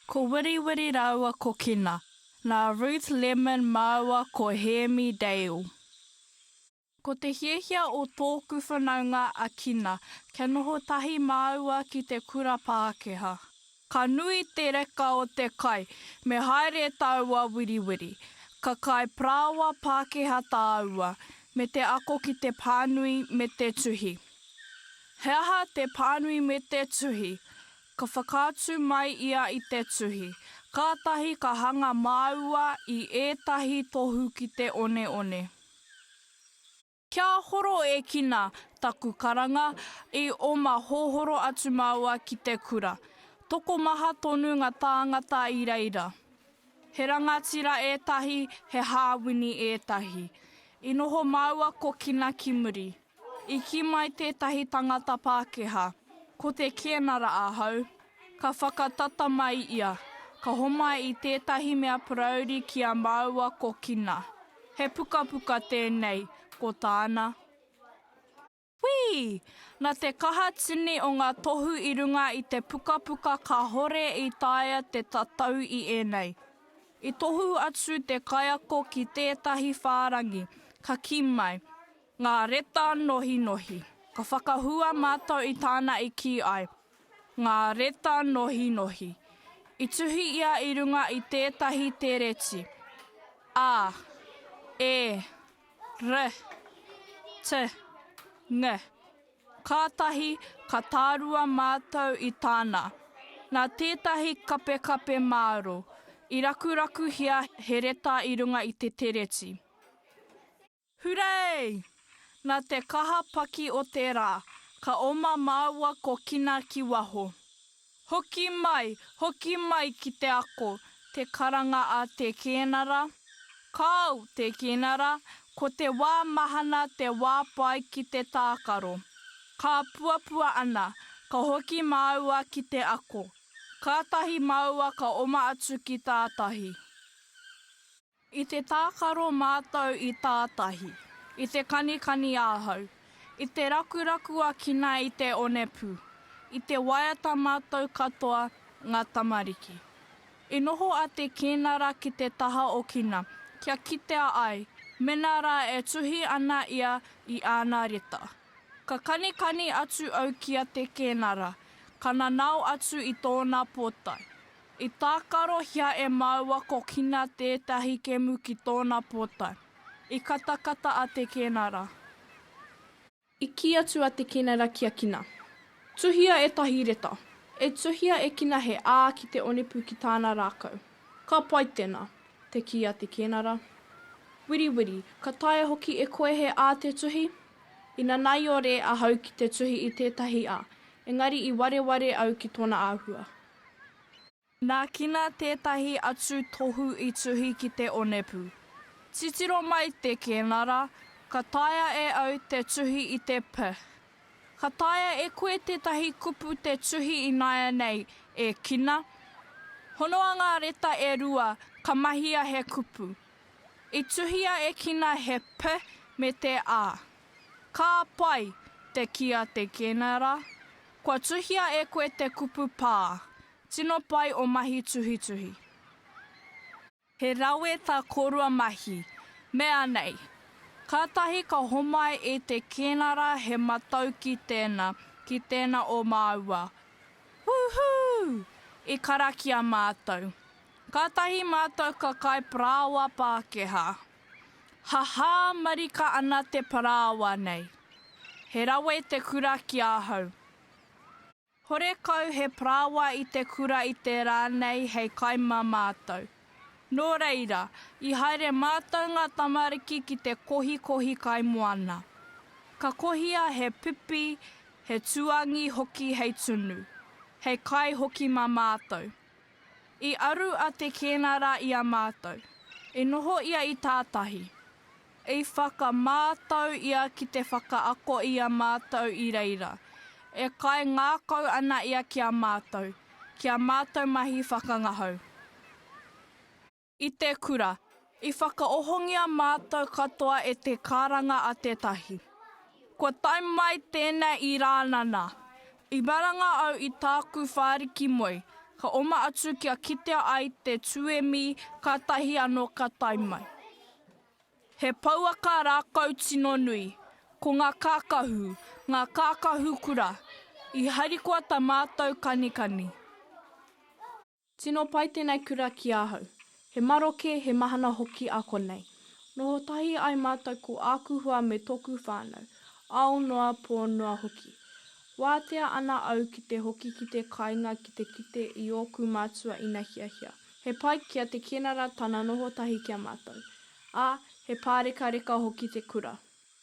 Ko Wiriwiri rāua ko Kina. Nā Ruth Lemon māua ko Hēmi Dale. Ko te hiahia o tōku whanaunga a Kina kia noho tahi māua ki te kura Pākehā. Ka nui te reka o te kai, me haere tāua Wiriwiri. Ka kai parāoa Pākehā tāua, me te ako ki te pānui me te tuhi. He aha te pānui me te tuhi? Ka whakaatu mai ia i te tuhi. Kātahi ka hanga māua i ētahi tohu ki te oneone. Kia horo e Kina, taku karanga, i oma hohoro atu māua ki te kura. Tokomaha tonu ngā tāngata i reira. He rangatira ētahi, he hāwini ētahi. I noho māua ko Kina ki muri. I kī mai tētahi tangata Pākehā, Ko te Kēnara ahau. Ka whakatata mai ia, ka homai i tētahi mea parauri ki a māua ko Kina. He pukapuka tēnei, ko tāna. Whī! Nā te kaha tini o ngā tohu i runga i te pukapuka kāhore i taea te tatau i ēnei. I tohu atu te kaiako ki tētahi whārangi, ka kī mai, Ngā reta nohinohi. Ka whakahua mātou i tāna i kī ai, Ngā reta nohinohi. I tuhi ia i runga i tētahi tereti. A, E, R, T, Ng. Kātahi ka tārua mātou i tāna. Nā tētahi kapekape māro, i rakurakuhia he reta i runga i te tereti. Hurei! Nā te kaha paki o te rā, ka oma māua ko Kina ki waho. Hoki mai, hoki mai ki te ako, te karanga a te Kēnara. Kāo, te Kēnara, ko te wā mahana te wā pai ki te tākaro. Ka puapua ana, ka hoki māua ki te ako. Kātahi māua ka oma atu ki tātahi. I te tākaro mātou i tātahi. I te kanikani ahau. I te rakuraku a Kina i te onepū. I te waiata mātou katoa, ngā tamariki. I noho a Te Kēnara ki te taha o Kina, kia kitea ai, mena rā e tuhi ana ia i āna reta. Ka kanikani atu au ki a Te Kēnara, ka nanao atu i tōna pōtae. I tākarohia e māua ko Kina tētahi kemu ki tōna pōtae. I katakata a Te Kēnara. I kī atu a Te Kēnara ki a Kina, Tuhia ētahi reta. E tuhia e Kina he ā ki te onepū ki tāna rākau. Ka pai tēnā, te kī a Te Kēnara. Wiriwiri, ka taea hoki e koe he ā te tuhi? I nanaiore ahau ki te tuhi i tētahi ā, engari i wareware au ki tōna āhua. Nā Kina tētahi atu tohu i tuhi ki te onepū. Titiro mai te kēnara, ka taea e au te tuhi i te p. Ka taea e koe tētahi kupu te tuhi ināianei, e Kina? Honoa ngā reta e rua, ka mahia he kupu. I tuhia e Kina he p me te a. Ka pai, te kī a te Kēnara. Kua tuhia e koe te kupu pā. Tino pai o mahi tuhituhi. He rawe tā kōrua mahi. Mea nei. Kātahi ka homai e te Kēnara he matau ki tēnā, ki tēnā o māua. Woohoo! I karakia mātou. Kātahi mātou ka kai parāoa Pākehā. Hahā marika ana te parāoa nei. He rawe te kura ki ahau. Horekau he parāoa i te kura i te rā nei hei kai mā mātou. Nō reira, i haere mātou ngā tamariki ki te kohikohi kaimoana. Ka kohia he pipi, he tuangi hoki hei tunu, hei kai hoki mā mātou. I aru a Te Kēnara i a mātou. I noho ia i tātahi. I whakamātau ia ki te whakaako i a mātou i reira. E kai ngākau ana ia ki a mātou, ki a mātou mahi whakangahau. I te kura, i whakaohongia mātou katoa e te karanga a tētahi. Kua tae mai tēnei i Rānana. I maranga au i tāku whāriki moe. Ka oma atu kia kitea ai te tuemi kātahi anō ka tae mai. He pouaka rākau tino nui, ko ngā kākahu, ngā kākahu kura. I harikoa ta mātou kanikani. Tino pai tēnei kura ki ahau. He maroke, he mahana hoki a konei. Noho tahi ai mātou ko āku hoa me tōku whānau, ao noa, pō noa hoki. Wātea ana au ki te hoki ki te kāinga ki te kite i ōku mātua ina hiahia. He pai ki a Te Kenara tana noho tahi ki a mātou. Ā, he pārekareka hoki te kura.